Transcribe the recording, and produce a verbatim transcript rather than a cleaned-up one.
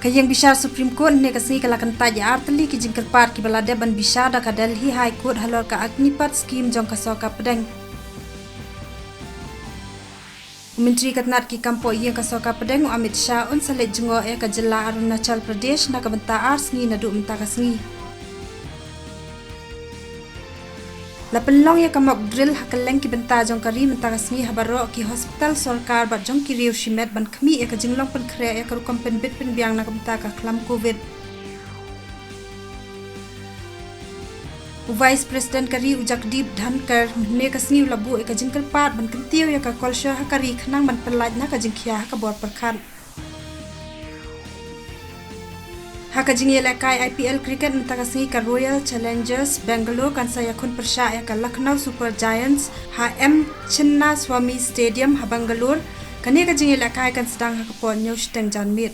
Ka Iing Bishar Supreme Court hynne ka sngi ka la kyntait ia artylli ki jingkyrpad kiba la dep ban bishar da ka Delhi High Court halor ka Agnipath Scheme jong ka Sorkar Pdeng. U Myntri ka tnad ki kam pohiing ka Sorkar Pdeng u Amit Shah un sa leit jngoh ia ka jylla Arunachal Pradesh na ka bynta ar sngi naduh mynta ka sngi. La pynlong ia ka Mock Drill ha kylleng ki bynta jong ka ri mynta ka sngi ha baroh ki hospital sorkar bad jong ki riew shimet ban khmih ia ka jinglong pynkhreh ia ka rukom pynbit pynbiang na ka bynta ka khlam Covid. U Vice President ka ri u Jagdeep Dhankhar mynne ka sngi u la buh ia ka jingkyrpad ban kyntiew ia ka kolshor ha ka ri khnang ban pyllait na ka jingkhia ha ka bor pyrkhat. Ha ka jingialehkai IPL Cricket mynta ka sngi ka Royal Challengers Bangalore kan sa iakhun pyrshah ia ka Lucknow Super Giants ha M Chinnaswamy Stadium ha Bangalore. Kane ka jingialehkai kan sdang ha ka por hynñiew shiteng janmiet.